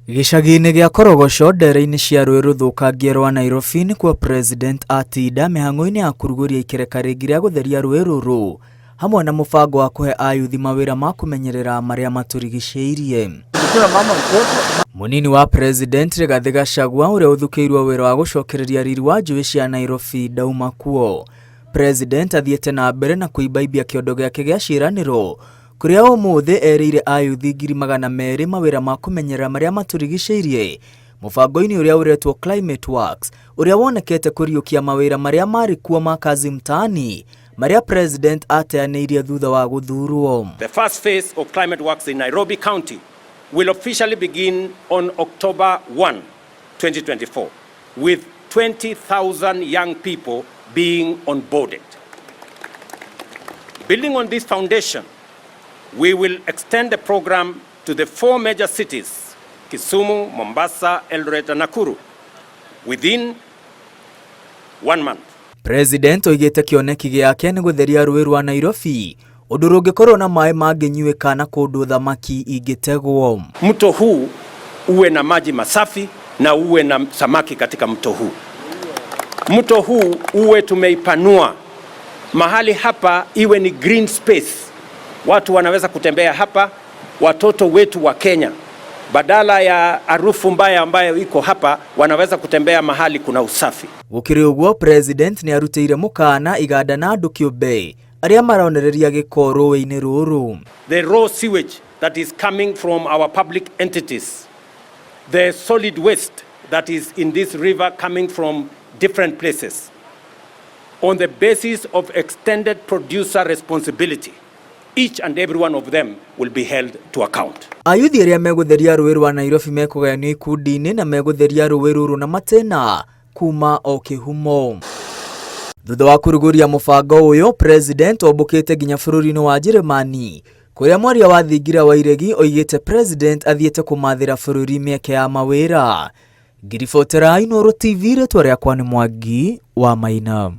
Gĩcagi-inĩ gĩa Korogocho ndere-inĩ cia rũĩ rũthũkangie rwa Nairobi nĩkuo President atinda mĩhang'o-inĩ ya kũrugũria ikereka rĩngĩ rĩa gũtheria rũĩ rũrũ hamwe na mũbango wa kũhe ayuthi mawĩra ma kũmenyerera marĩa matũrigicĩirie. Mũnini wa President Rigathĩ Gachagua ũrĩa ũthukĩirwo wĩra wa gũcokereria riri wa njũĩ cia Nairobi ndauma kuo. President athiĩte na mbere na kũimbaimbia kĩondo gĩake gĩa ciĩranĩro kũrĩa ũmũthĩ erĩire ayuthi 200,000 mawĩra ma kũmenyerera marĩa matũrigicĩirie mũbango-inĩ ũrĩa ũretwo Climate Works ũrĩa wonekete kũriũkia mawĩra marĩa marĩ kuo ma kazi mtaani marĩa President ateanĩirie thutha wa gũthurwo. The first phase of Climate Works in Nairobi County will officially begin on October 1, 2024, with 20,000 young people being onboarded. Building on this foundation, we will extend the program to the four major cities, Kisumu, Mombasa, Eldoret, and Nakuru, within one month. President oigĩte kĩoneki gĩake nĩ gũtheria rũĩ rwa Nairobi ũndũ rũngĩkorwo na maĩ mangĩnyuĩka na kũndũ thamaki ingĩtegwo. Mto huu uwe na maji masafi na uwe na samaki katika mto huu. Mto huu uwe tumeipanua mahali hapa, iwe ni green space, watu wanaweza kutembea hapa, watoto wetu wa Kenya badala ya harufu mbaya ambayo iko hapa, wanaweza kutembea mahali kuna usafi. Gũkĩrĩ ũguo President nĩ arutĩire mũkana iganda na andũ kĩũmbe arĩa maronereria gĩko rũĩ-inĩ rũrũ. The raw sewage that is coming from our public entities, the solid waste that is in this river coming from different places, on the basis of extended producer responsibility, each and every one of them will be held to account. Ayuthi arĩa megũtheria rũĩ rwa Nairobi mekũgayanio ikundi-inĩ na megũtheria rũĩ rũrũ na matĩna kuma o kĩhumo. Thutha wa kũrugũria mũbango ũyũ, President ombũkĩte nginya bũrũri-inĩ wa Njĩrĩmani kũrĩa mwaria wa thingira wa iregi oigĩte President athiĩte kũmathĩra bũrũri mĩeke ya mawĩra. Ngiribotera Inooro TV, rĩtwa rĩakwa nĩ Mwangi wa Maina.